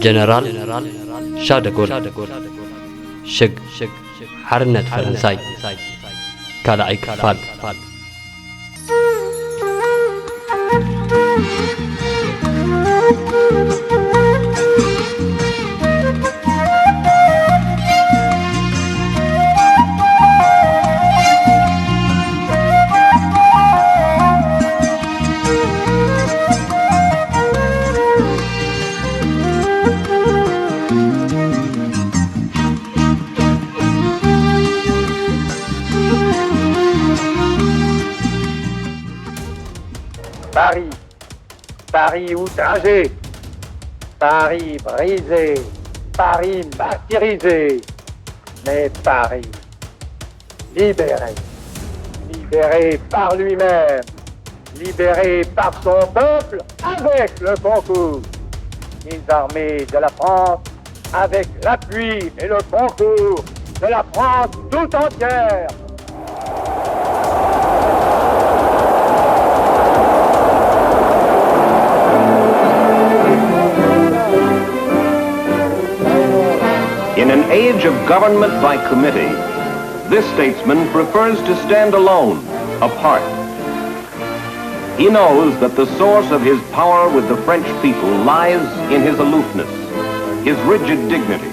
ጀነራል ሻደጎል ሽግ ሓርነት ፈረንሳይ ካልኣይ ክፋል። Paris, Paris outragé, Paris brisé, Paris martyrisé, mais Paris libéré, libéré par lui-même, libéré par son peuple avec le concours des armées de la France, avec l'appui et le concours de la France tout entière. In an age of government by committee, this statesman prefers to stand alone, apart. He knows that the source of his power with the French people lies in his aloofness, his rigid dignity,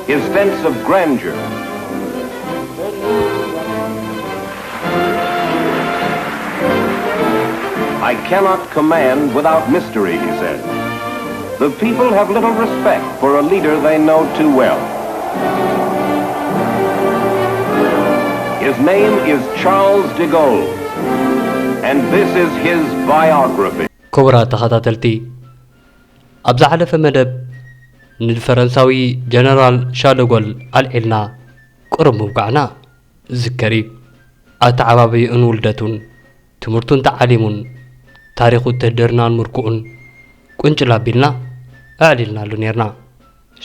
his sense of grandeur. I cannot command without mystery, he says. The people have little respect for a leader they know too well. His name is Charles de Gaulle, and this is his biography. ክቡራት ተኸታተልቲ፣ ኣብ ዝሓለፈ መደብ ንፈረንሳዊ ጀነራል ሻደጎል ኣልዒልና ቁሩብ ምውጋዕና ዝዝከር እዩ። ኣተዓባብይኡን ውልደቱን፣ ትምህርቱን ተዓሊሙን፣ ታሪኽ ውትህድርናን ምርኩኡን ቁንጭል ኣቢልና ኣዕሊልናሉ ኔርና።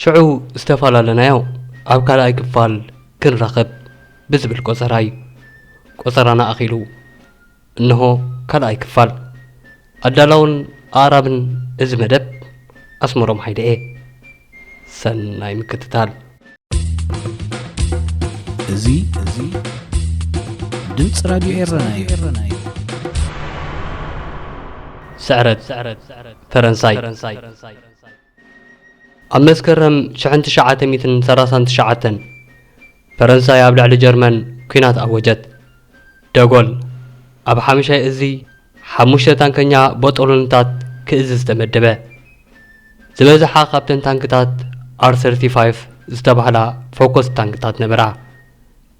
ሽዑ ዝተፈላለናዮ ኣብ ካልኣይ ክፋል ክንራኸብ ብዝብል ቆጸራ እዩ። ቆጸራና ኣኺሉ። እንሆ ካልኣይ ክፋል። ኣዳላውን ኣቕራብን እዚ መደብ ኣስመሮም ሓይለ'የ። ሰናይ ምክትታል። እዚ እዚ ድምፂ ራድዮ ኤረና እዩ። ስዕረት ፈረንሳይ። ኣብ መስከረም ሽሕን ትሽዓተ ሚእትን ሰላሳን ትሽዓተን ፈረንሳይ ኣብ ልዕሊ ጀርመን ኲናት ኣወጀት። ደጎል ኣብ ሓምሻይ እዚ ሓሙሽተ ታንከኛ ቦጦሎንታት ክእዝዝ ተመደበ። ዝበዝሓ ካብተን ታንክታት ኣር ሰርቲፋይቭ ዝተባህላ ፎኮስ ታንክታት ነበራ።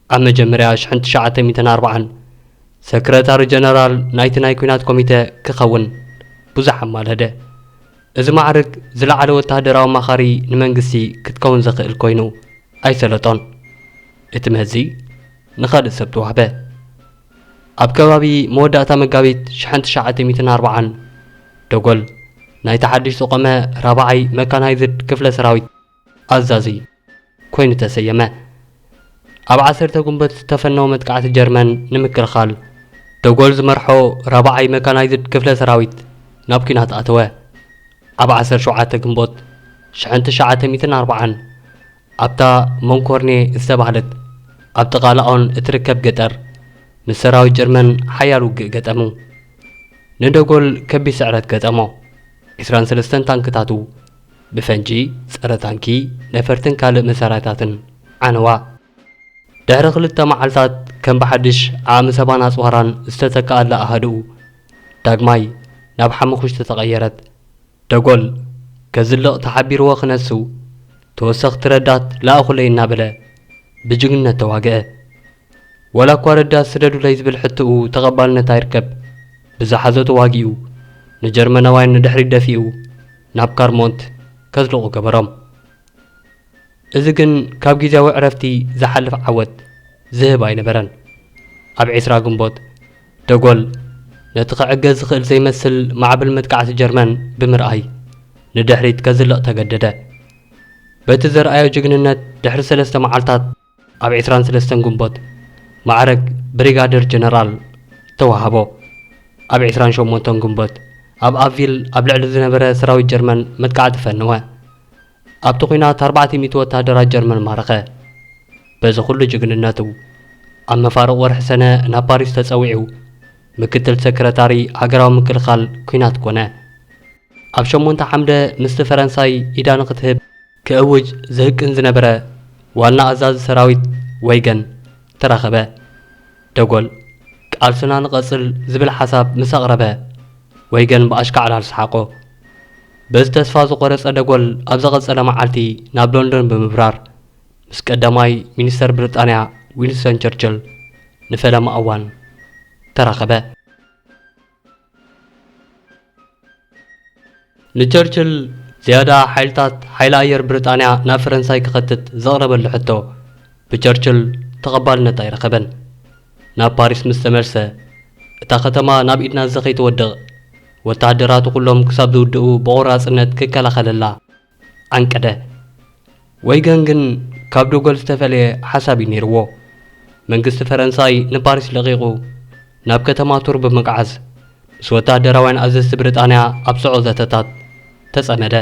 ኣብ መጀመርያ ሽሕን ትሽዓተ ሚእትን ኣርባዓን ሰክረታሪ ጀነራል ናይቲ ናይ ኲናት ኮሚተ ክኸውን ብዙሕ ኣማልሀደ። እዚ ማዕርግ ዝለዓለ ወተሃደራዊ ኣማኻሪ ንመንግስቲ ክትከውን ዘኽእል ኮይኑ ኣይሰለጦን። እቲ መዚ ንኻልእ ሰብ ተዋህበ። ኣብ ከባቢ መወዳእታ መጋቢት ሽሕን ትሽዓተ ሚእትን ኣርባዓን ደጎል ናይቲ ሓድሽ ዝቖመ ራብዓይ መካናይዝድ ክፍለ ሰራዊት ኣዛዚ ኮይኑ ተሰየመ። ኣብ ዓሰርተ ጉንበት ዝተፈነወ መጥቃዕቲ ጀርመን ንምክልኻል ደጎል ዝመርሖ ራብዓይ መካናይዝድ ክፍለ ሰራዊት ናብ ኲናት ኣተወ። ኣብ ዓሰርተ ሸውዓተ ግንቦት ሽሕን ትሽዓተ ሚእትን ኣርባዓን ኣብታ ሞንኮርኔ ዝተባህለት ኣብ ጥቓ ላኦን እትርከብ ገጠር ምስ ሰራዊት ጀርመን ሓያል ውግእ ገጠሙ። ንደጎል ከቢድ ስዕረት ገጠሞ። ዕስራን ሰለስተን ታንክታቱ ብፈንጂ፣ ጸረ ታንኪ፣ ነፈርትን ካልእ መሳርያታትን ዓነዋ። ድሕሪ ክልተ መዓልታት ከም ብሓድሽ ዓቕሚ ሰባን ኣጽዋራን ዝተተክኣላ ኣሃዱኡ ዳግማይ ናብ ሓሙኽሽቲ ተቐየረት። ደጎል ከዝልቕ ተሓቢርዎ ክነሱ ተወሰኽቲ ረዳት ለኣኹለይ እናበለ ብጅግንነት ተዋግአ። ዋላ እኳ ረዳት ስደዱለይ ዝብል ሕቶኡ ተቐባልነት ኣይርከብ ብዝሓዞ ተዋጊኡ ንጀርመናውያን ንድሕሪት ደፊኡ ናብ ካርሞንት ከዝልቑ ገበሮም። እዚ ግን ካብ ግዝያዊ ዕረፍቲ ዝሓልፍ ዓወት ዝህብ ኣይነበረን። ኣብ ዕስራ ግንቦት ደጎል ነቲ ክዕገዝ ዝኽእል ዘይመስል ማዕበል መጥቃዕቲ ጀርመን ብምርኣይ ንድሕሪት ከዝልቕ ተገደደ። በቲ ዘርኣዮ ጅግንነት ድሕሪ ሰለስተ መዓልታት ኣብ ዕስራን ሰለስተን ግንቦት ማዕረግ ብሪጋደር ጀነራል ተዋሃቦ። ኣብ ዕስራን ሸሞንተን ግንቦት ኣብ ኣቪል ኣብ ልዕሊ ዝነበረ ሰራዊት ጀርመን መጥቃዕቲ ፈነወ። ኣብቲ ኲናት ኣርባዕተ ሚእቲ ወታደራት ጀርመን ማረኸ። በዚ ኩሉ ጅግንነቱ፣ ኣብ መፋርቕ ወርሒ ሰነ ናብ ፓሪስ ተጸዊዑ ምክትል ሰክረታሪ ሃገራዊ ምክልኻል ኲናት ኮነ። ኣብ ሸሞንተ ሓምደ ምስቲ ፈረንሳይ ኢዳ ንኽትህብ ክእውጅ ዝህቅን ዝነበረ ዋና ኣዛዚ ሰራዊት ወይገን ተራኸበ። ደጎል፣ "ቃልስና ንቐጽል" ዝብል ሓሳብ ምስ ኣቕረበ፣ ወይገን ብኣሽካዕላል ሰሓቆ። በዚ ተስፋ ዝቖረጸ ደጎል፣ ኣብ ዝቐጸለ መዓልቲ ናብ ሎንዶን ብምብራር፣ ምስ ቀዳማይ ሚኒስተር ብሪጣንያ ዊንስተን ቸርችል ንፈለማ እዋን ተራኸበ። ንቸርችል ዝያዳ ሓይልታት ሓይሊ ኣየር ብሪጣንያ ናብ ፈረንሳይ ክኸትት ዘቕረበሉ ሕቶ ብቸርችል ተቐባልነት ኣይረኸበን። ናብ ፓሪስ ምስ ተመልሰ፣ እታ ከተማ ናብ ኢድ ናዚ ከይትወድቕ፣ ወተሃደራቱ ኩሎም ክሳብ ዝውድኡ ብቖራጽነት ክከላኸለላ ዓንቀደ። ወይገን ግን ካብ ደጎል ዝተፈለየ ሓሳብ እዩ ነይርዎ። መንግስቲ ፈረንሳይ ንፓሪስ ለቒቑ ናብ ከተማ ቱር ብምግዓዝ፣ ምስ ወተሃደራውያን ኣዘዝቲ ብሪጣንያ ኣብ ስዑ ዘተታት ተጸመደ።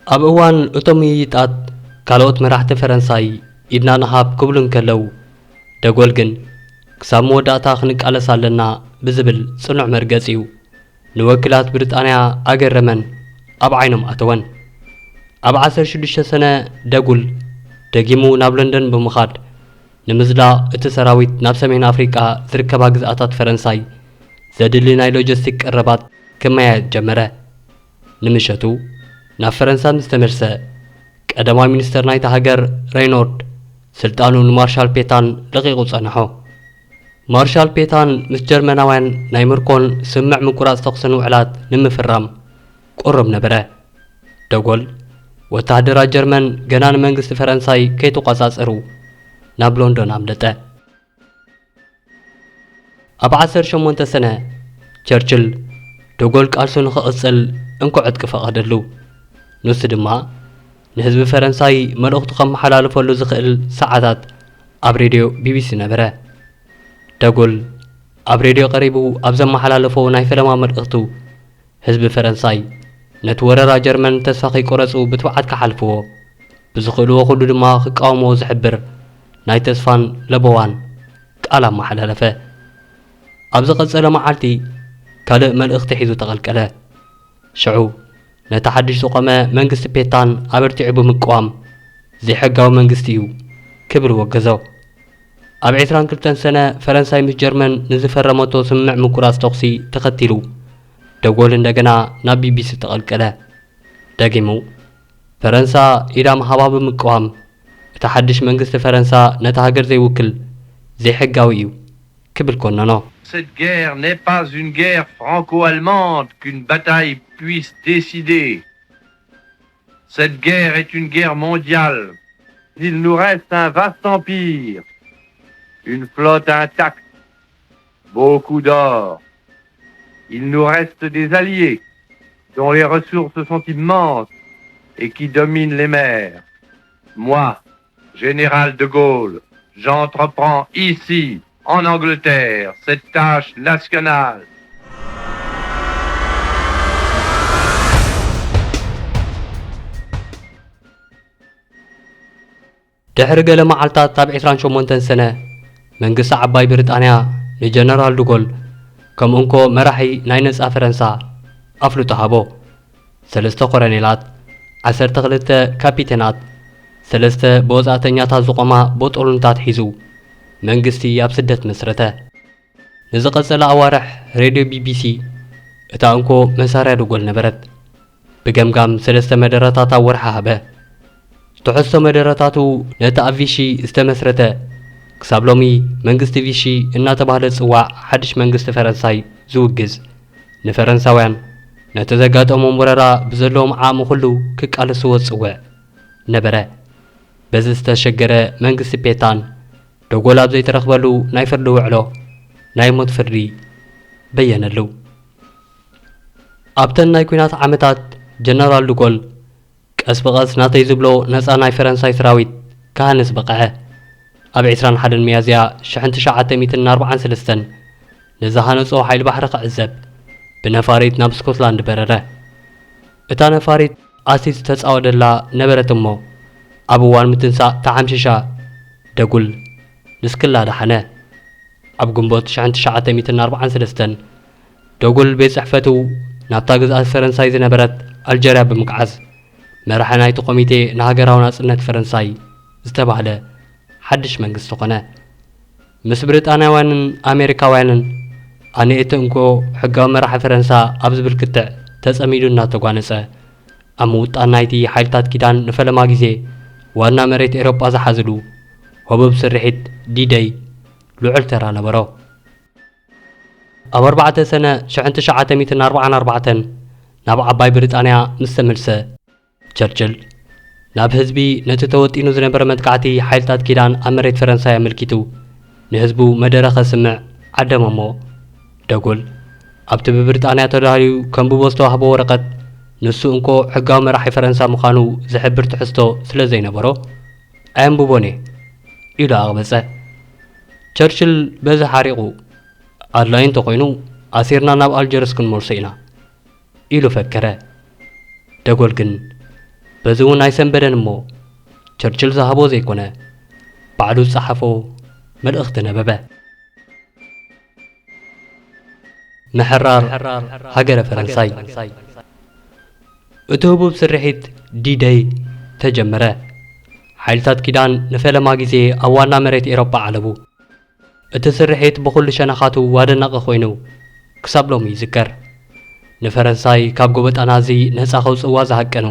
ኣብ እዋን እቶም ምይይጣት፣ ካልኦት መራሕቲ ፈረንሳይ ኢድና ንሃብ ክብሉ እንከለዉ፣ ደጎል ግን "ክሳብ መወዳእታ ክንቃለስ ኣለና" ብዝብል ጽኑዕ መርገጺኡ፣ ንወኪላት ብሪጣንያ ኣገረመን ኣብ ዓይኖም ኣተወን። ኣብ ዓሰርተ ሽዱሽተ ሰነ ደጉል ደጊሙ ናብ ለንደን ብምኻድ፣ ንምዝላቕ እቲ ሰራዊት ናብ ሰሜን ኣፍሪቃ ዝርከባ ግዝኣታት ፈረንሳይ ዘድሊ ናይ ሎጂስቲክ ቀረባት ክመያየጥ ጀመረ። ንምሸቱ ናብ ፈረንሳ ምስ ተመልሰ፣ ቀዳማይ ሚኒስተር ናይታ ሃገር ሬይኖርድ ስልጣኑ ንማርሻል ፔታን ለቒቑ ጸንሖ። ማርሻል ፔታን ምስ ጀርመናውያን ናይ ምርኮን ስምምዕ ምቁራጽ ተኹስን ውዕላት ንምፍራም ቅሩብ ነበረ። ደጎል፣ ወተሃደራት ጀርመን ገና ንመንግስቲ ፈረንሳይ ከይተቋጻጸሩ ናብ ሎንዶን ኣምለጠ። ኣብ ዓሰርተ ሸሞንተ ሰነ፣ ቸርችል ደጎል ቃልሱ ንኽቕጽል እንኮ ዕጥቂ ፈቐደሉ። ንሱ ድማ ንህዝቢ ፈረንሳይ መልእኽቱ ከመሓላልፈሉ ዝኽእል ሰዓታት ኣብ ሬድዮ ቢቢሲ ነበረ። ደጎል ኣብ ሬድዮ ቀሪቡ ኣብ ዘመሓላለፎ ናይ ፈለማ መልእኽቱ፣ ህዝቢ ፈረንሳይ ነቲ ወረራ ጀርመን ተስፋ ከይቆረጹ ብትብዓት ክሓልፍዎ፣ ብዝኽእልዎ ኩሉ ድማ ክቃወምዎ ዝሕብር ናይ ተስፋን ለበዋን ቃል ኣመሓላለፈ። ኣብ ዝቐጸለ መዓልቲ ካልእ መልእኽቲ ሒዙ ተቐልቀለ። ሽዑ ነቲ ሓድሽ ዝቖመ መንግስቲ ፔታን ኣበርቲዑ ብምቅዋም፣ "ዘይሕጋዊ መንግስቲ እዩ" ክብል ወገዞ። ኣብ ዕስራን ክልተን ሰነ ፈረንሳይ ምስ ጀርመን ንዝፈረመቶ ስምምዕ ምቁራጽ ተኹሲ ተኸቲሉ፣ ደጎል እንደገና ናብ ቢቢሲ ተቐልቀለ። ደጊሙ፣ ፈረንሳ ኢዳ ምሃባ ብምቅዋም፣ እቲ ሓድሽ መንግስቲ ፈረንሳ ነታ ሃገር ዘይውክል፣ ዘይሕጋዊ እዩ ክብል ኮነኖ። Cette guerre n'est pas une guerre franco-allemande qu'une bataille puisse décider. Cette guerre est une guerre mondiale. Il nous reste un vaste empire, une flotte intacte, beaucoup d'or. Il nous reste des alliés dont les ressources sont immenses et qui dominent les mers. Moi, général de Gaulle, j'entreprends ici, en Angleterre, cette tâche nationale. ድሕሪ ገለ መዓልታት ኣብ ዕስራን ሸሞንተን ሰነ፣ መንግስቲ ዓባይ ብሪጣንያ ንጀነራል ዱጎል ከም እንኮ መራሒ ናይ ነጻ ፈረንሳ ኣፍልጦ ሃቦ። ሰለስተ ኮረኔላት፣ ዓሰርተ ክልተ ካፒቴናት፣ ሰለስተ ብወጻእተኛታት ዝቖማ ቦጦሉንታት ሒዙ መንግስቲ ኣብ ስደት መስረተ። ንዝቐጸለ ኣዋርሕ ሬድዮ ቢቢሲ እታ እንኮ መሳርያ ዱጎል ነበረት። ብገምጋም ሰለስተ መደረታት ኣብ ወርሒ ሃበ። ትሕዝቶ መደረታቱ ነቲ ኣብ ቪሺ ዝተመስረተ፣ ክሳብ ሎሚ መንግስቲ ቪሺ እናተባህለ ዝጽዋዕ ሓድሽ መንግስቲ ፈረንሳይ ዝውግዝ፣ ንፈረንሳውያን ነቲ ዘጋጠሞም ወረራ ብዘለዎም ዓቕሚ ኩሉ ክቃለስዎ ዝጽውዕ ነበረ። በዚ ዝተሸገረ መንግስቲ ፔታን ደጎል ኣብ ዘይተረኽበሉ ናይ ፍርዲ ውዕሎ ናይ ሞት ፍርዲ በየነሉ። ኣብተን ናይ ኲናት ዓመታት ጀነራል ዱጎል ቀስ ብቐስ ናተይ ዝብሎ ነጻ ናይ ፈረንሳይ ሰራዊት ክሃንጽ በቕዐ። ኣብ ዕስራን ሓደን ሚያዝያ ሽሕን ትሽዓተ ሚእትን ኣርባዓን ሰለስተን ንዝሃነጾ ሓይሊ ባሕሪ ክዕዘብ ብነፋሪት ናብ ስኮትላንድ በረረ። እታ ነፋሪት ኣሲድ ዝተጻወደላ ነበረት እሞ፣ ኣብ እዋን ምትንሳእ ተሓምሺሻ። ደጉል ንስክላ ደሓነ። ኣብ ግንቦት ሽሕን ትሽዓተ ሚእትን ኣርባዓን ሰለስተን፣ ደጉል ቤት ጽሕፈቱ ናብታ ግዝኣት ፈረንሳይ ዝነበረት ኣልጀርያ ብምግዓዝ፣ መራሒ ናይቲ ኮሚቴ ንሃገራዊ ናጽነት ፈረንሳይ ዝተባህለ ሓድሽ መንግስቲ ኾነ። ምስ ብሪጣንያውያንን ኣሜሪካውያንን፣ ኣነ እቲ እንኮ ሕጋዊ መራሒ ፈረንሳ ኣብ ዝብል ክትዕ ተጸሚዱ እናተጓነጸ፣ ኣብ ምውጣን ናይቲ ሓይልታት ኪዳን ንፈለማ ግዜ ዋና መሬት ኤሮጳ ዝሓዝሉ ህቡብ ስርሒት ዲደይ ልዑል ተራ ነበሮ። ኣብ ኣርባዕተ ሰነ ሽሕን ትሽዓተ ሚእትን ኣርባዓን ኣርባዕተን ናብ ዓባይ ብሪጣንያ ምስ ተመልሰ፣ ቸርችል ናብ ህዝቢ ነቲ ተወጢኑ ዝነበረ መጥቃዕቲ ሓይልታት ኪዳን ኣብ መሬት ፈረንሳይ ኣመልኪቱ ንህዝቡ መደረ ከስምዕ ዓደመ እሞ፣ ደጎል ኣብቲ ብብሪጣንያ ተዳልዩ ከንብቦ ዝተዋህቦ ወረቐት፣ ንሱ እንኮ ሕጋዊ መራሒ ፈረንሳ ምዃኑ ዝሕብር ትሕዝቶ ስለ ዘይነበሮ፣ ኣየንብቦን እየ ኢሉ ኣቕበጸ። ቸርችል በዚ ሓሪቑ፣ ኣድላዪ እንተኾይኑ ኣሲርና ናብ ኣልጀርስ ክንመልሶ ኢና ኢሉ ፈከረ። ደጎል ግን በዚ እውን ኣይሰንበደን እሞ፣ ቸርችል ዝሃቦ ዘይኮነ፣ ባዕሉ ዝጸሓፎ መልእኽቲ ነበበ። ምሕራር ሃገረ ፈረንሳይ። እቲ ህቡብ ስርሒት ዲደይ ተጀመረ። ሓይልታት ኪዳን ንፈለማ ግዜ ኣብ ዋና መሬት ኤሮጳ ዓለቡ። እቲ ስርሒት ብኹሉ ሸነኻቱ ኣደናቒ ኮይኑ ክሳብ ሎሚ ይዝከር። ንፈረንሳይ ካብ ጎበጣ ናዚ ነጻ ከውጽእዋ ዝሃቀኑ፣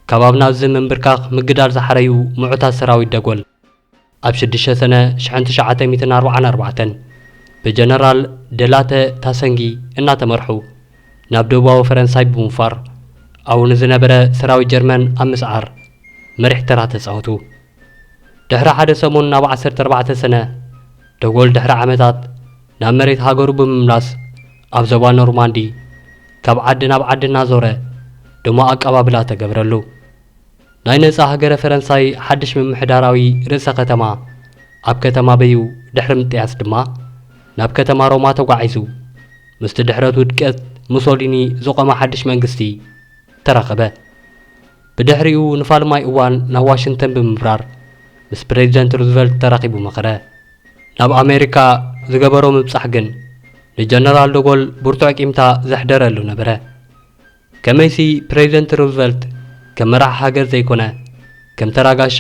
ከባብ ናዚ ምንብርካኽ ምግዳል ዝሓረዩ ምዑታት ሰራዊት ደጎል፣ ኣብ ሽዱሽተ ሰነ ሽሕን ትሽዓተ ሚእትን ኣርባዓን ኣርባዕተን ብጀነራል ደላተ ታሰንጊ እናተመርሑ ናብ ደቡባዊ ፈረንሳይ ብምውፋር፣ ኣብኡ ንዝነበረ ሰራዊት ጀርመን ኣብ ምስዓር መሪሕ ተራ ተጻወቱ። ድሕሪ ሓደ ሰሙን፣ ኣብ ዓሰርተ ኣርባዕተ ሰነ፣ ደጎል ድሕሪ ዓመታት ናብ መሬት ሃገሩ ብምምላስ፣ ኣብ ዞባ ኖርማንዲ ካብ ዓዲ ናብ ዓዲ እናዞረ ድሙቕ ኣቀባብላ ተገብረሉ። ናይ ነጻ ሃገረ ፈረንሳይ ሓድሽ ምምሕዳራዊ ርእሰ ከተማ ኣብ ከተማ በዩ ድሕሪ ምጥያስ ድማ፣ ናብ ከተማ ሮማ ተጓዒዙ፣ ምስቲ ድሕረት ውድቀት ሙሶሊኒ ዝቖመ ሓድሽ መንግስቲ ተራኸበ። ብድሕሪኡ ንፋልማይ እዋን ናብ ዋሽንግተን ብምብራር፣ ምስ ፕሬዚደንት ሩዝቨልት ተራኺቡ መኸረ። ናብ ኣሜሪካ ዝገበሮ ምብጻሕ ግን ንጀነራል ደጎል ብርቱዕ ቂምታ ዘሕደረሉ ነበረ። ከመይሲ ፕሬዚደንት ሩዝቨልት ከም መራሒ ሃገር ዘይኮነ፣ ከም ተራ ጋሻ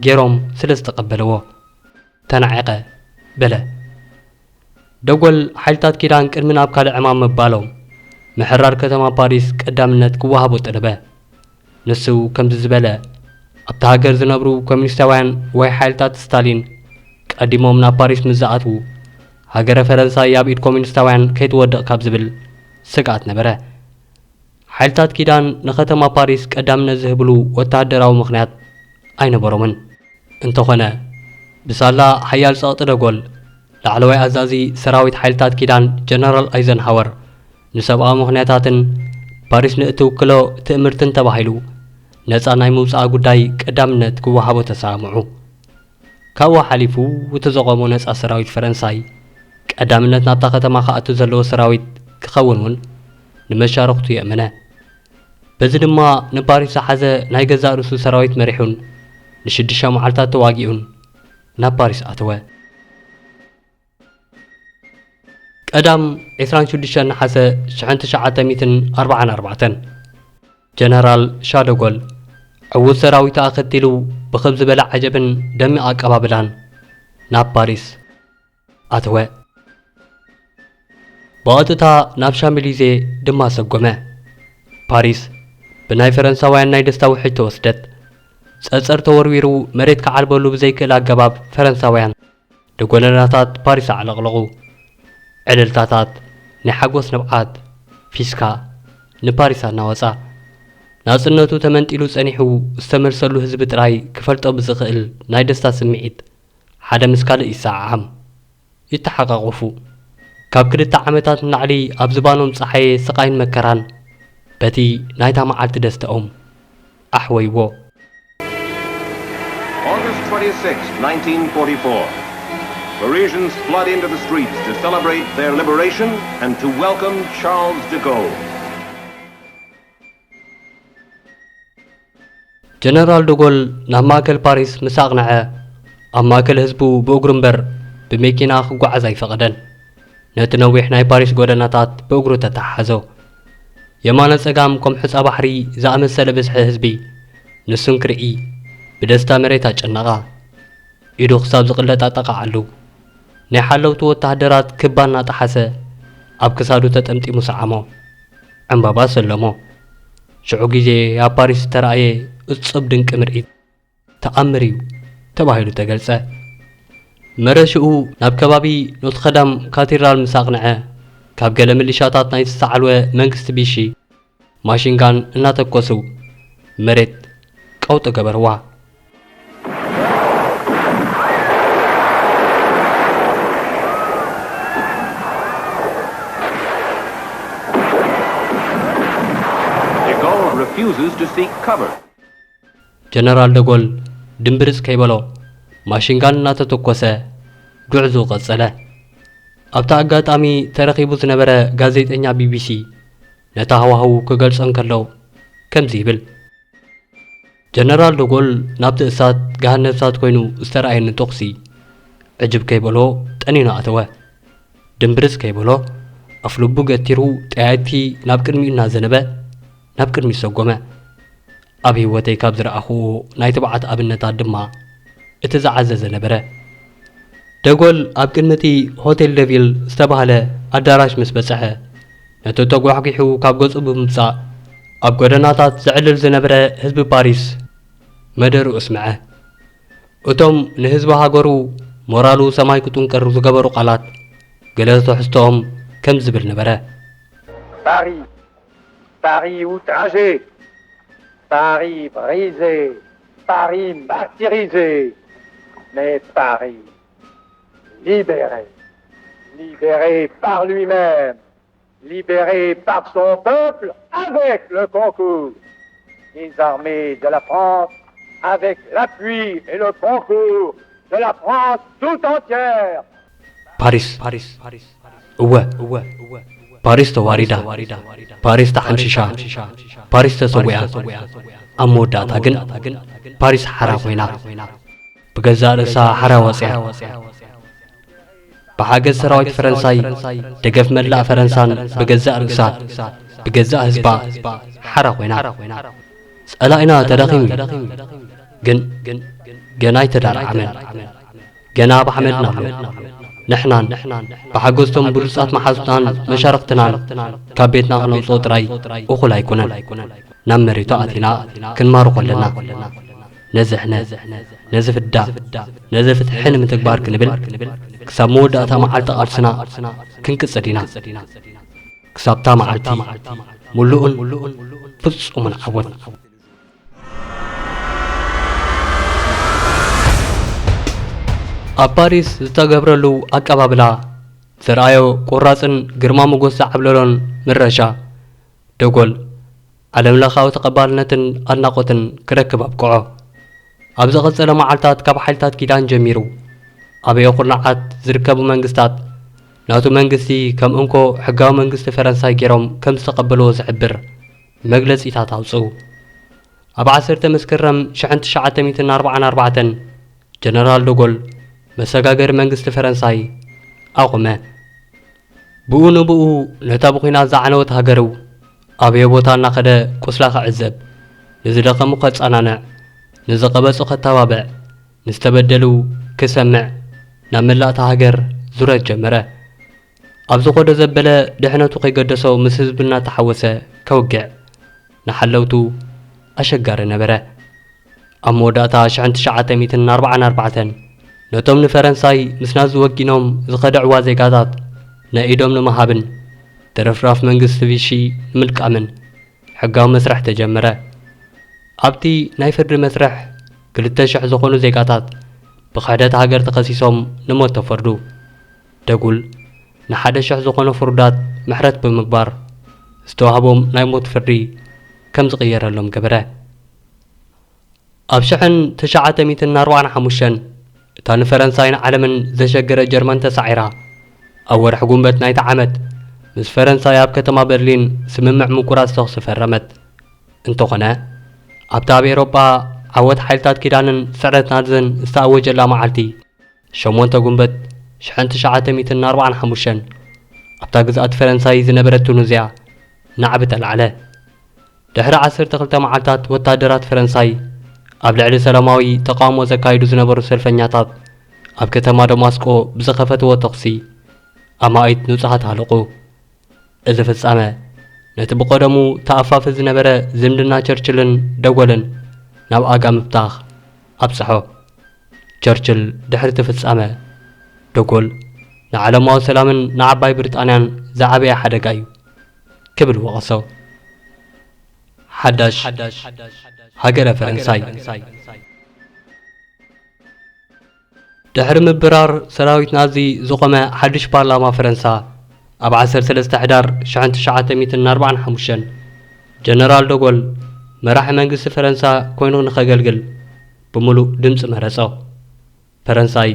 ገይሮም ስለ ዝተቐበልዎ፣ ተናዒቐ በለ። ደጎል ሓይልታት ኪዳን ቅድሚ ናብ ካልእ ዕማም ምባሎም፣ ምሕራር ከተማ ፓሪስ ቀዳምነት ክወሃቦ ጠለበ። ንሱ ከምዚ ዝበለ፣ ኣብታ ሃገር ዝነብሩ ኮሚኒስታውያን ወይ ሓይልታት ስታሊን ቀዲሞም ናብ ፓሪስ ምስ ዝኣትዉ፣ ሃገረ ፈረንሳይ ኣብ ኢድ ኮሚኒስታውያን ከይትወድቕ ካብ ዝብል ስግኣት ነበረ። ሓይልታት ኪዳን ንከተማ ፓሪስ ቀዳምነት ዝህብሉ ወተሃደራዊ ምኽንያት ኣይነበሮምን። እንተኾነ፣ ብሳላ ሓያል ጸቕጢ ደጎል፣ ላዕለዋይ ኣዛዚ ሰራዊት ሓይልታት ኪዳን ጀነራል ኣይዘንሃወር፣ ንሰብኣዊ ምኽንያታትን ፓሪስ ንእትውክሎ ትእምርትን ተባሂሉ፣ ነጻ ናይ ምውጻኣ ጉዳይ ቀዳምነት ክወሃቦ ተሰማምዑ። ካብኡ ሓሊፉ፣ እቲ ዘቖሞ ነጻ ሰራዊት ፈረንሳይ፣ ቀዳምነት ናብታ ከተማ ክኣቱ ዘለዎ ሰራዊት ክኸውን እውን ንመሻርኽቱ የእመነ። በዚ ድማ ንፓሪስ ዝሓዘ ናይ ገዛእ ርእሱ ሰራዊት መሪሑን ንሽዱሽተ መዓልታት ተዋጊኡን ናብ ፓሪስ ኣተወ። ቀዳም ዕስራን ሽዱሽተን ነሓሰ ሽሕን ትሽዓተ ሚእትን ኣርባዓን ኣርባዕተን፣ ጀነራል ሻደጎል ዕዉት ሰራዊቱ ኣኸቲሉ ብኽብ ዝበለ ዓጀብን ደሚቕ ኣቀባብላን ናብ ፓሪስ ኣተወ። ብቐጥታ ናብ ሻምሊዜ ድማ ሰጎመ። ፓሪስ ብናይ ፈረንሳውያን ናይ ደስታ ውሕጅ ተወስደት። ጸጸር ተወርዊሩ መሬት ክዓልበሉ ብዘይክእል ኣገባብ ፈረንሳውያን ንጎደናታት ፓሪስ ኣዕለቕለቑ። ዕልልታታት፣ ናይ ሓጎስ ንብዓት፣ ፊስካ ንፓሪስ ኣናወጻ። ናጽነቱ ተመንጢሉ ጸኒሑ ዝተመልሰሉ ህዝቢ ጥራይ ክፈልጦ ብዝኽእል ናይ ደስታ ስምዒት ሓደ ምስ ካልእ ይሰዓዓም፣ ይተሓቓቐፉ። ካብ ክልተ ዓመታት ንላዕሊ ኣብ ዝባኖም ጸሓየ ስቓይን መከራን በቲ ናይታ መዓልቲ ደስተኦም ኣሕወይዎ። August twenty-sixth, nineteen forty-four. Parisians flood into the streets to celebrate their liberation and to welcome Charles de Gaulle. ጀነራል ዶጎል ናብ ማእከል ፓሪስ ምስ ኣቕንዐ፣ ኣብ ማእከል ህዝቡ ብእግሩ እምበር ብመኪና ክጓዓዝ ኣይፈቐደን። ነቲ ነዊሕ ናይ ፓሪስ ጎደናታት ብእግሩ ተተሓሓዞ። የማነ ጸጋም ከም ሑጻ ባሕሪ ዝኣመሰለ ብዝሒ ህዝቢ ንሱን ክርኢ ብደስታ መሬት ኣጨነቓ። ኢዱ ክሳብ ዝቕለጥ ኣጠቓዓሉ። ናይ ሓለውቲ ወተሃደራት ክባ እናጠሓሰ ኣብ ክሳዱ ተጠምጢሙ ሰዓሞ። ዕምባባ ሰለሞ። ሽዑ ግዜ ኣብ ፓሪስ ዝተራእየ እጹብ ድንቂ ምርኢት ተኣምር እዩ ተባሂሉ ተገልጸ። መረሽኡ ናብ ከባቢ ኖትረዳም ካቴድራል ምስ ኣቕንዐ፣ ካብ ገለ ምልሻታት ናይ ዝተሳዕልወ መንግስቲ ቢሺ ማሽንጋን እናተኮሱ መሬት ቀውጢ ገበርዋ። De Gaulle refuses to seek cover. ጀነራል ደጎል ድምብርጽ ከይበሎ ማሽንጋን እናተተኮሰ ጉዕዞኡ ቀጸለ። ኣብቲ ኣጋጣሚ ተረኺቡ ዝነበረ ጋዜጠኛ ቢቢሲ ነቲ ሃዋህው ክገልጾ እንከሎ ከምዚ ይብል። ጀነራል ዶጎል ናብቲ እሳት ገሃነብ እሳት ኮይኑ ዝተረኣየኒ ተኹሲ ዕጅብ ከይበሎ ጠኒኑ ኣተወ። ድምብርጽ ከይበሎ ኣፍልቡ ገቲሩ ጠያይቲ ናብ ቅድሚኡ እናዘነበ ናብ ቅድሚት ሰጎመ። ኣብ ህይወተይ ካብ ዝረኣኹዎ ናይ ትብዓት ኣብነታት ድማ እቲ ዝዓዘዘ ነበረ። ደጎል ኣብ ቅድሚ እቲ ሆቴል ደቪል ዝተባህለ ኣዳራሽ ምስ በጽሐ፣ ነቲ ተጓሕጒሑ ካብ ገጹ ብምምጻእ ኣብ ጎደናታት ዘዕልል ዝነበረ ህዝቢ ፓሪስ መደርኡ ኣስምዐ። እቶም ንህዝቢ ሃገሩ ሞራሉ ሰማይ ክጥንቀሩ ዝገበሩ ቃላት ገለ ትሕዝቶኦም ከም ዝብል ነበረ። Paris, Paris outragé, Paris brisé, Paris martyrisé, mais Paris libéré, libéré par lui-même, libéré par son peuple avec le concours des armées de la France, avec l'appui et le concours de la France tout entière. ፓሪስ እወ ፓሪስ ተዋሪዳ፣ ፓሪስ ተሓምሺሻ፣ ፓሪስ ተሰዊኣ። ኣብ መወዳእታ ግን ፓሪስ ሓራ ኮይና፣ ብገዛእ ርእሳ ሓራ ወፅያ። ብሓገዝ ሰራዊት ፈረንሳይ፣ ደገፍ መላእ ፈረንሳን ብገዛእ ርእሳ ብገዛእ ህዝባ ሓራ ኮይና። ጸላኢና ተዳኺሙ እዩ፣ ግን ገና ኣይተዳርዓመን። ገና ኣብ ሓመድና ኣሎ። ንሕናን ብሓገዝቶም ብሉጻት መሓዙትናን መሻርኽትናን ካብ ቤትና ክነውጽኦ ጥራይ እኹል ኣይኮነን። ናብ መሬቱ ኣቲና ክንማርኾ ኣለና። ነዚ ሕነ፣ ነዚ ፍዳ፣ ነዚ ፍትሒ ንምትግባር ክንብል ክሳብ መወዳእታ መዓልቲ ቃልስና ክንቅጽል ኢና። ክሳብታ መዓልቲ ምሉእን ፍጹምን ዓወት። ኣብ ፓሪስ ዝተገብረሉ ኣቀባብላ ዘርኣዮ ቁራጽን ግርማ ሞገስ ዝዓብለሎን ምረሻ፣ ደጎል ዓለምለኻዊ ተቐባልነትን ኣድናቖትን ክረክብ ኣብቅዖ። ኣብ ዝቐጸለ መዓልታት ካብ ሓይልታት ኪዳን ጀሚሩ ኣብ ኩርናዓት ዝርከቡ መንግስታት ናቱ መንግስቲ ከም እንኮ ሕጋዊ መንግስቲ ፈረንሳይ ገይሮም ከም ዝተቐበልዎ ዝሕብር መግለጺታት ኣውጽኡ። ኣብ ዓሰርተ መስከረም ሽሕን ትሽዓተ ሚእትን ኣርባዓን ኣርባዕተን ጀነራል ዶጎል መሰጋገሪ መንግስቲ ፈረንሳይ ኣቑመ። ብኡ ንብኡ ነታ ብኲናት ዝዓነወት ሃገሩ ኣበየ ቦታ እናኸደ ቁስላ ክዕዘብ፣ ንዝደኸሙ ከጻናንዕ፣ ንዝቐበጹ ከተባብዕ፣ ንዝተበደሉ ክሰምዕ ናብ መላእታ ሃገር ዙረት ጀመረ። ኣብ ዝኸዶ ዘበለ ድሕነቱ ከይገደሶ ምስ ህዝቢ እናተሓወሰ ከውግዕ ንሓለውቱ ኣሸጋሪ ነበረ። ኣብ መወዳእታ ሽሕን ትሽዓተ ሚእትን ኣርባዓን ኣርባዕተን ነቶም ንፈረንሳይ ምስ ናዚ ወጊኖም ዝኸድዕዋ ዜጋታት ናይ ኢዶም ንምሃብን ትርፍራፍ መንግስቲ ቪሺ ንምልቃምን ሕጋዊ መስርሕ ተጀመረ። ኣብቲ ናይ ፍርዲ መስርሕ ክልተ ሽሕ ዝኾኑ ዜጋታት ብኽሕደት ሃገር ተኸሲሶም ንሞት ተፈርዱ። ደጉል ንሓደ ሽሕ ዝኾኑ ፍሩዳት ምሕረት ብምግባር ዝተዋህቦም ናይ ሞት ፍርዲ ከም ዝቕየረሎም ገበረ። ኣብ ሽሕን ትሽዓተ ሚእትን ኣርባዓን ሓሙሽተን እታ ንፈረንሳይን ዓለምን ዘሸገረ ጀርመን ተሳዒራ፣ ኣብ ወርሒ ጉንበት ናይቲ ዓመት ምስ ፈረንሳይ ኣብ ከተማ በርሊን ስምምዕ ምቁራጽ ተኹሲ ፈረመት። እንተኾነ፣ ኣብታ ኣብ ኤውሮጳ ዓወት ሓይልታት ኪዳንን ስዕረት ናዝን ዝተኣወጀላ መዓልቲ፣ ሸሞንተ ጉንበት ሽሕን ትሽዓተ ሚእትን ኣርባዓን ሓሙሽተን፣ ኣብታ ግዝኣት ፈረንሳይ ዝነበረት ቱኒዝያ ናዕቢ ተላዕለ። ድሕሪ ዓሰርተ ክልተ መዓልታት፣ ወታደራት ፈረንሳይ ኣብ ልዕሊ ሰላማዊ ተቓውሞ ዘካይዱ ዝነበሩ ሰልፈኛታት ኣብ ከተማ ደማስቆ ብዝኸፈትዎ ተኹሲ ኣማኢት ንጹሃት ሃለቑ። እዚ ፍጻመ፣ ነቲ ብቐደሙ ተኣፋፊ ዝነበረ ዝምድና ቸርችልን ደጎልን ናብ ኣጋ ምብታኽ ኣብጽሖ። ቸርችል ድሕሪ እቲ ፍጻመ፣ ደጎል ንዓለማዊ ሰላምን ንዓባይ ብሪጣንያን ዝዓበየ ሓደጋ እዩ ክብል ወቐሶ። ሓዳሽ ሃገረ ፈረንሳይ። ድሕሪ ምብራር ሰራዊት ናዚ ዝቖመ ሓድሽ ፓርላማ ፈረንሳ፣ ኣብ ዓሰርተ ሰለስተ ሕዳር ሽሕን ትሽዓተ ሚእትን ኣርባዓን ሓሙሽተን፣ ጀነራል ደጎል መራሒ መንግስቲ ፈረንሳ ኮይኑ ንኸገልግል ብምሉእ ድምጺ መረጾ። ፈረንሳይ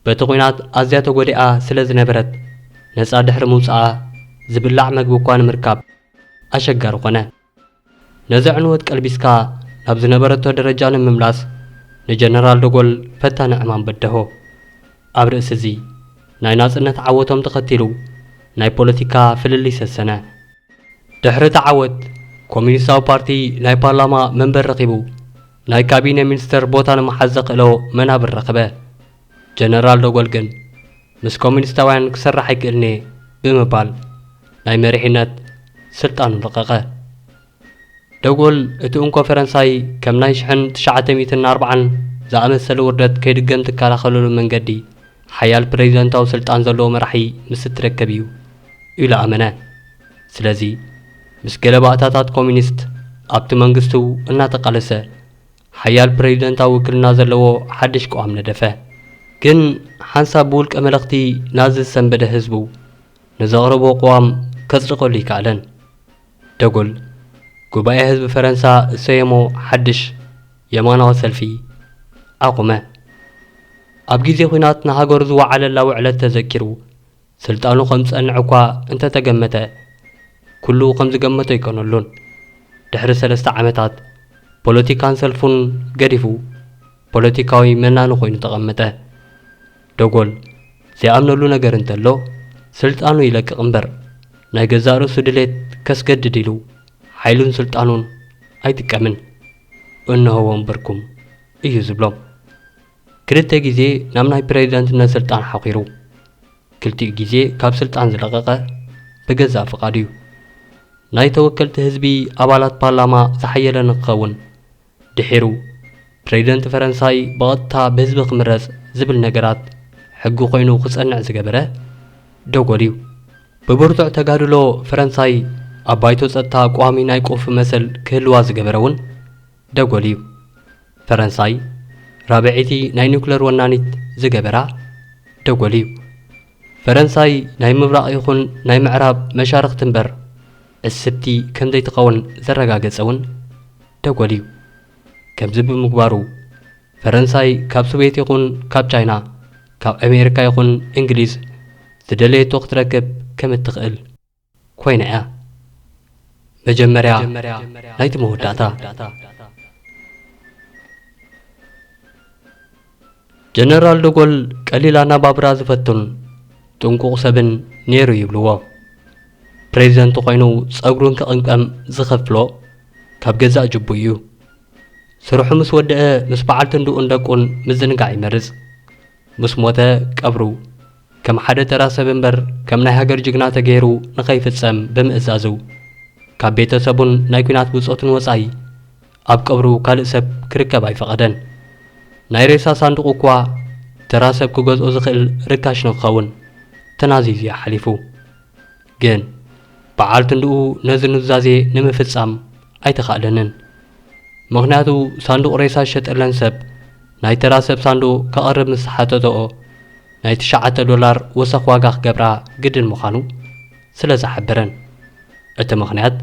በቲ ኲናት ኣዝያ ተጎዲኣ ስለ ዝነበረት፣ ነጻ ድሕሪ ምውጻኣ ዝብላዕ መግቢ እኳ ንምርካብ ኣሸጋሪ ኾነ። ነዚ ዕንወት ቀልቢስካ ናብ ዝነበረቶ ደረጃ ንምምላስ፣ ንጀነራል ደጎል ፈታኒ ዕማም በደሆ። ኣብ ርእሲ እዚ፣ ናይ ናጽነት ዓወቶም ተኸቲሉ ናይ ፖለቲካ ፍልልይ ሰሰነ። ድሕሪ እቲ ዓወት፣ ኮሚኒስታዊ ፓርቲ ናይ ፓርላማ መንበር ረኺቡ፣ ናይ ካቢነ ሚኒስተር ቦታ ንምሓዝ ዘኽእሎ መናብር ረኸበ። ጀነራል ደጎል ግን፣ ምስ ኮሚኒስታውያን ክሰርሕ ኣይክእልን'የ ብምባል፣ ናይ መሪሕነት ስልጣኑ ለቐቐ። ደጎል፣ እቲ እንኮ ፈረንሳይ ከም ናይ ሽሕን ትሽዓተ ሚእትን ኣርባዓን ዝኣመሰለ ውርደት ከይድገም ትከላኸለሉ መንገዲ፣ ሓያል ፕሬዚደንታዊ ስልጣን ዘለዎ መራሒ ምስ እትረከብ እዩ ኢሉ ኣመነ። ስለዚ፣ ምስ ገለ ባእታታት ኮሚኒስት ኣብቲ መንግስቱ እናተቃለሰ፣ ሓያል ፕሬዚደንታዊ ውክልና ዘለዎ ሓድሽ ቅዋም ነደፈ። ግን ሓንሳብ ብውልቀ መለኽቲ ናዚ ዝሰንበደ ህዝቡ፣ ንዘቕረቦ ቅዋም ከጽድቐሉ ኣይከኣለን። ደጎል፣ ጉባኤ ህዝቢ ፈረንሳ ዝሰየሞ ሓድሽ የማናዊ ሰልፊ ኣቑመ። ኣብ ግዜ ኲናት ንሃገሩ ዝወዓለላ ውዕለት ተዘኪሩ፣ ስልጣኑ ከም ዝጸንዕ እኳ እንተተገመተ፣ ኩሉ ከም ዝገመቶ ኣይኮነሉን። ድሕሪ ሰለስተ ዓመታት፣ ፖለቲካን ሰልፉን ገዲፉ፣ ፖለቲካዊ መናኒ ኮይኑ ተቐመጠ። ደጎል ዘይኣምነሉ ነገር እንተሎ፣ ስልጣኑ ይለቅቕ እምበር፣ ናይ ገዛእ ርእሱ ድሌት ከስገድድ ኢሉ፣ ሓይሉን ስልጣኑን ኣይጥቀምን። እንሆ ወንበርኩም እዩ ዝብሎም። ክልተ ግዜ ናብ ናይ ፕሬዚደንትነት ስልጣን ሓኺሩ። ክልቲኡ ግዜ ካብ ስልጣን ዝለቐቐ ብገዛእ ፍቓዱ እዩ። ናይ ተወከልቲ ህዝቢ ኣባላት ፓርላማ ዝሓየለ ንክኸውን፣ ድሒሩ ፕሬዚደንት ፈረንሳይ ብቐጥታ ብህዝቢ ክምረጽ ዝብል ነገራት ሕጊ ኮይኑ ክጸንዕ ዝገበረ ደጎል እዩ። ብብርቱዕ ተጋድሎ ፈረንሳይ ኣብ ባይቶ ጸጥታ ቋሚ ናይ ቁፍ መሰል ክህልዋ ዝገበረ እውን ደጎል እዩ። ፈረንሳይ ራብዐይቲ ናይ ኒውክለር ወናኒት ዝገበራ ደጎል እዩ። ፈረንሳይ ናይ ምብራቕ ይኹን ናይ ምዕራብ መሻርኽቲ እምበር ዕስብቲ ከም ዘይትኸውን ዘረጋገጸ እውን ደጎል እዩ። ከምዚ ብምግባሩ፣ ፈረንሳይ ካብ ሶቭየት ይኹን ካብ ቻይና፣ ካብ ኣሜሪካ ይኹን እንግሊዝ ዝደለየቶ ክትረክብ ከም እትኽእል ኮይና እያ። መጀመርያ ናይቲ መወዳእታ። ጀነራል ደጎል ቀሊል ኣናባብራ ዝፈቱን ጥንቁቕ ሰብን ነይሩ ይብልዎ። ፕሬዚደንት ኮይኑ ጸጉሩ እንክቕምቀም ዝኸፍሎ ካብ ገዛእ ጅቡ እዩ። ስርሑ ምስ ወደአ፣ ምስ በዓልቲ እንድኡን ደቁን ምዝንጋዕ ይመርጽ። ምስ ሞተ፣ ቀብሩ ከም ሓደ ተራ ሰብ እምበር ከም ናይ ሃገር ጅግና ተገይሩ ንኸይፍጸም ብምእዛዙ፣ ካብ ቤተሰቡን ናይ ኲናት ብጾቱን ወጻኢ ኣብ ቀብሩ ካልእ ሰብ ክርከብ ኣይፈቐደን። ናይ ሬሳ ሳንዱቕ እኳ ተራ ሰብ ክገዝኦ ዝኽእል ርካሽ ንክኸውን ተናዚዙ እዩ ሓሊፉ። ግን በዓልቲ እንድኡ ነዚ ኑዛዜ ንምፍጻም ኣይተኻእለንን። ምኽንያቱ ሳንዱቕ ሬሳ ዝሸጠለን ሰብ ናይ ተራ ሰብ ሳንዱቕ ከቕርብ ምስ ሓተተኦ ናይ ትሽዓተ ዶላር ወሰኽ ዋጋ ክገብራ ግድን ምዃኑ ስለ ዝሓበረን። እቲ ምኽንያት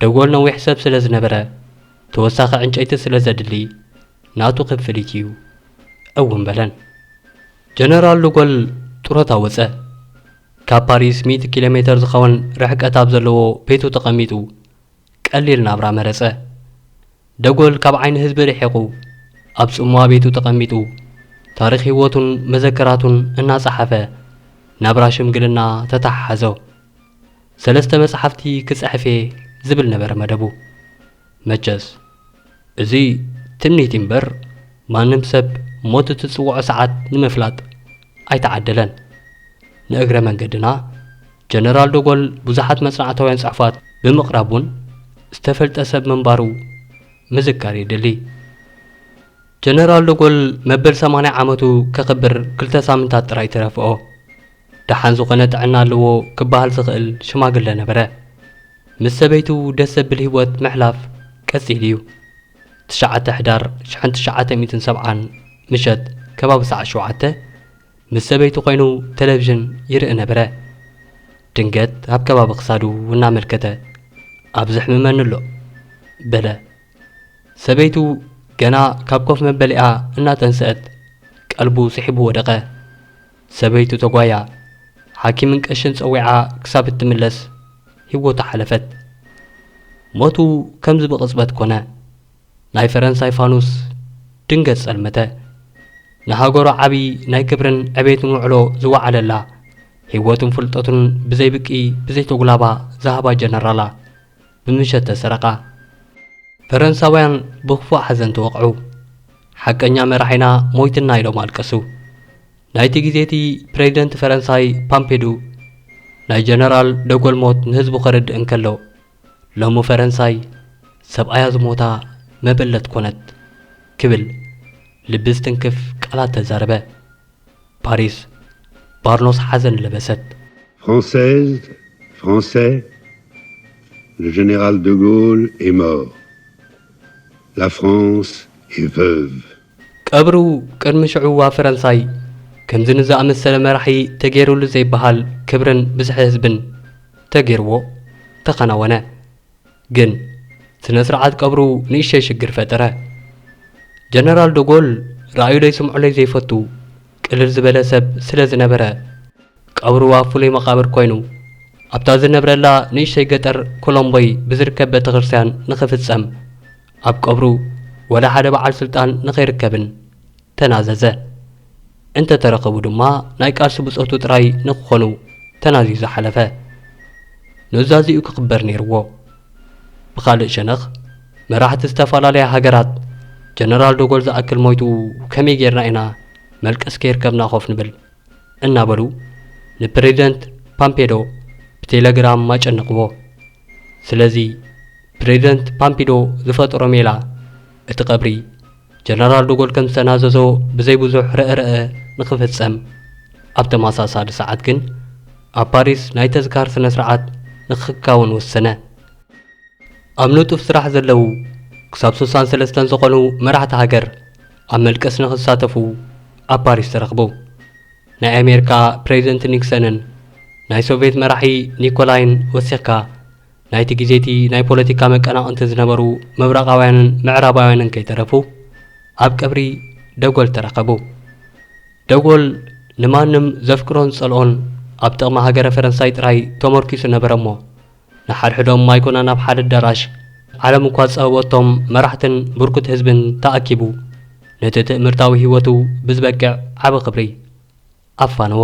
ደጎል ነዊሕ ሰብ ስለ ዝነበረ ተወሳኺ ዕንጨይቲ ስለ ዘድሊ ናቱ ክፍሊት እዩ እውን በለን። ጀነራል ደጎል ጡረታ ወጸ። ካብ ፓሪስ ሚእቲ ኪሎ ሜተር ዝኸውን ርሕቀት ኣብ ዘለዎ ቤቱ ተቐሚጡ ቀሊል ናብራ መረጸ። ደጎል ካብ ዓይኒ ህዝቢ ርሒቑ ኣብ ጽምዋ ቤቱ ተቐሚጡ ታሪኽ ህይወቱን መዘከራቱን እናጸሓፈ ናብራ ሽምግልና ተተሓሓዞ። ሰለስተ መጽሓፍቲ ክጽሕፍ እየ ዝብል ነበረ መደቡ። መቸስ እዚ ትምኒት እምበር ማንም ሰብ ሞት እትጽውዖ ሰዓት ንምፍላጥ ኣይተዓደለን። ንእግረ መንገድና ጀነራል ደጎል ብዙሓት መጽናዕታውያን ጽሑፋት ብምቕራብ እውን ዝተፈልጠ ሰብ ምንባሩ ምዝካር የድሊ። ጀነራል ደጎል መበል ሰማንያ ዓመቱ ከኽብር ክልተ ሳምንታት ጥራይ ተረፍኦ። ደሓን ዝኾነ ጥዕና ኣለዎ ክበሃል ዝኽእል ሽማግለ ነበረ። ምስ ሰበይቱ ደስ ዘብል ህይወት ምሕላፍ ቀጺሉ እዩ። ትሽዓተ ሕዳር ሽሕን ትሽዓተ ሚእትን ሰብዓን ምሸት ከባቢ ሰዓት ሸውዓተ ምስ ሰበይቱ ኮይኑ ቴሌቪዥን ይርኢ ነበረ። ድንገት ኣብ ከባቢ ክሳዱ እናመልከተ፣ "ኣብዚ ሕምመኒ ኣሎ" በለ። ሰበይቱ ገና ካብ ኮፍ መበሊኣ እናተንስአት ቀልቡ ስሒቡ ወደቐ። ሰበይቱ ተጓያ። ሓኪምን ቀሽን ጸዊዓ ክሳብ እትምለስ ህይወቱ ሓለፈት። ሞቱ ከምዚ ብቕጽበት ኮነ። ናይ ፈረንሳይ ፋኑስ ድንገት ጸልመተ። ንሃገሩ ዓቢ ናይ ክብርን ዕቤትን ውዕሎ ዝወዓለላ፣ ህይወቱን ፍልጠቱን ብዘይ ብቂ ብዘይ ተጉላባ ዝሃባ ጀነራላ ብምሸት ተሰረቓ። ፈረንሳውያን ብኽፉእ ሓዘን ተወቕዑ። "ሓቀኛ መራሒና ሞይትና" ኢሎም ኣለቀሱ። ናይቲ ግዜ እቲ ፕሬዚደንት ፈረንሳይ ፓምፔዱ ናይ ጀነራል ደጎል ሞት ንህዝቡ ከረድእ እንከሎ፣ "ሎሚ ፈረንሳይ ሰብኣያ ዝሞታ መበለት ኮነት" ክብል ልቢ ዝትንክፍ ቃላት ተዛረበ። ፓሪስ ባርኖስ ሓዘን ለበሰት። Française, Français, le général de Gaulle est mort. La France est veuve. ቀብሩ ቅድሚ ሽዑ ኣብ ፈረንሳይ ከምዚ ንዝኣመሰለ መራሒ ተገይሩሉ ዘይበሃል ክብርን ብዝሒ ህዝብን ተገይርዎ ተኸናወነ። ግን ስነ ስርዓት ቀብሩ ንእሽተይ ሽግር ፈጠረ። ጀነራል ደጎል ራእዩለይ ስምዑለይ ዘይፈቱ ቅልል ዝበለ ሰብ ስለ ዝነበረ፣ ቀብሩ ኣብ ፍሉይ መቓብር ኮይኑ ኣብታ ዝነብረላ ንእሽተይ ገጠር ኮሎምቦይ ብዝርከብ ቤተክርስትያን ንኽፍጸም ኣብ ቀብሩ ወላ ሓደ በዓል ስልጣን ንኸይርከብን ተናዘዘ። እንተተረኸቡ ድማ ናይ ቃልሲ ብጾቱ ጥራይ ንክኾኑ ተናዚዙ ሓለፈ። ኑዛዜኡ ክኽበር ነይርዎ። ብኻልእ ሸነኽ መራሕቲ ዝተፈላለያ ሃገራት ጀነራል ደጎል ዝኣክል ሞይቱ ከመይ ጌርና ኢና መልቀስ ከይርከብና ኮፍ ንብል እናበሉ ንፕሬዚደንት ፓምፔዶ ብቴሌግራም ኣጨነቕዎ። ስለዚ ፕሬዚደንት ፓምፒዶ ዝፈጠሮ ሜላ እቲ ቀብሪ ጀነራል ደጎል ከም ዝተናዘዞ ብዘይ ብዙሕ ርእ-ርእ ንኽፍጸም፣ ኣብ ተመሳሳሊ ሰዓት ግን ኣብ ፓሪስ ናይ ተዝካር ስነ ስርዓት ንኽከውን ወሰነ። ኣብ ንጡፍ ስራሕ ዘለዉ ክሳብ ስሳን ሰለስተን ዝኾኑ መራሕቲ ሃገር ኣብ መልቀስ ንኽሳተፉ ኣብ ፓሪስ ተረኽቡ። ናይ ኣሜሪካ ፕሬዚደንት ኒክሰንን ናይ ሶቪየት መራሒ ኒኮላይን ወሲኽካ ናይቲ ግዜቲ ናይ ፖለቲካ መቀናቕንቲ ዝነበሩ ምብራቓውያንን ምዕራባውያንን ከይተረፉ ኣብ ቀብሪ ደጎል ተረኸቡ። ደጎል ንማንም ዘፍቅሮን ዝጸልኦን ኣብ ጥቕሚ ሃገረ ፈረንሳይ ጥራይ ተመርኪሱ ነበረ እሞ ንሓድሕዶም ኣይኮነን ኣብ ሓደ ኣዳራሽ ዓለም እኳ ዝጸበበቶም መራሕትን ብርኩት ህዝብን ተኣኪቡ ነቲ ትእምርታዊ ህይወቱ ብዝበቅዕ ዓቢ ክብሪ ኣፋነዎ።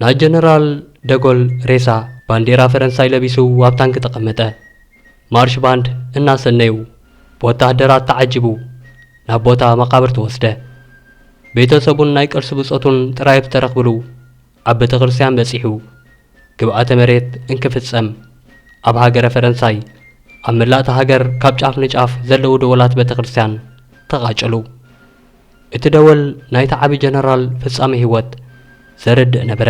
ናይ ጀነራል ደጎል ሬሳ ባንዴራ ፈረንሳይ ለቢሱ ኣብ ታንኪ ተቐመጠ። ማርሽ ባንድ እናሰነዩ ብወታሃደራት ተዓጂቡ ናብ ቦታ መቓብር ተወስደ። ቤተሰቡን ናይ ቅርሲ ብጾቱን ጥራይ ኣብ ዝተረኽብሉ ኣብ ቤተ ክርስቲያን በጺሑ ግብኣተ መሬት እንክፍጸም ኣብ ሃገረ ፈረንሳይ ኣብ መላእታ ሃገር ካብ ጫፍ ንጫፍ ዘለዉ ደወላት ቤተ ክርስቲያን ተቓጨሉ። እቲ ደወል ናይቲ ዓቢ ጀነራል ፍጻመ ህይወት ዘረድእ ነበረ።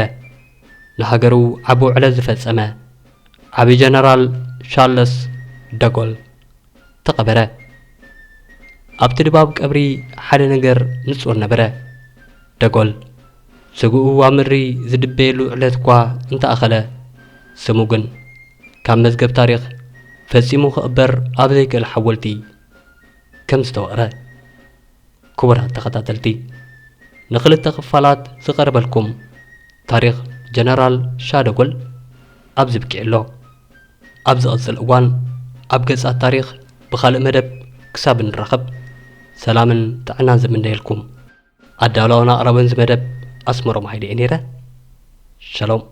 ንሃገሩ ዓቢ ውዕለት ዝፈጸመ ዓቢ ጀነራል ሻርለስ ደጎል ተቐበረ። ኣብቲ ድባብ ቀብሪ ሓደ ነገር ንጹር ነበረ። ደጎል ስግኡ ኣብ ምድሪ ዝድበየሉ ዕለት እኳ እንተኣኸለ፣ ስሙ ግን ካብ መዝገብ ታሪኽ ፈጺሙ ክቕበር ኣብ ዘይክእል ሓወልቲ ከም ዝተወቕረ። ክቡራት ተኸታተልቲ፣ ንኽልተ ክፋላት ዝቐርበልኩም ታሪኽ ጀነራል ሻደጎል ኣብዚ ብቂዕ ኣሎ። ኣብ ዝቕጽል እዋን ኣብ ገጻት ታሪኽ ብኻልእ መደብ ክሳብ እንራኸብ ሰላምን ጥዕናን ዝምነየልኩም ኣዳላውን ኣቕራብን ዝመደብ ኣስመሮም ሃይለ እየ ነይረ። ሸሎም።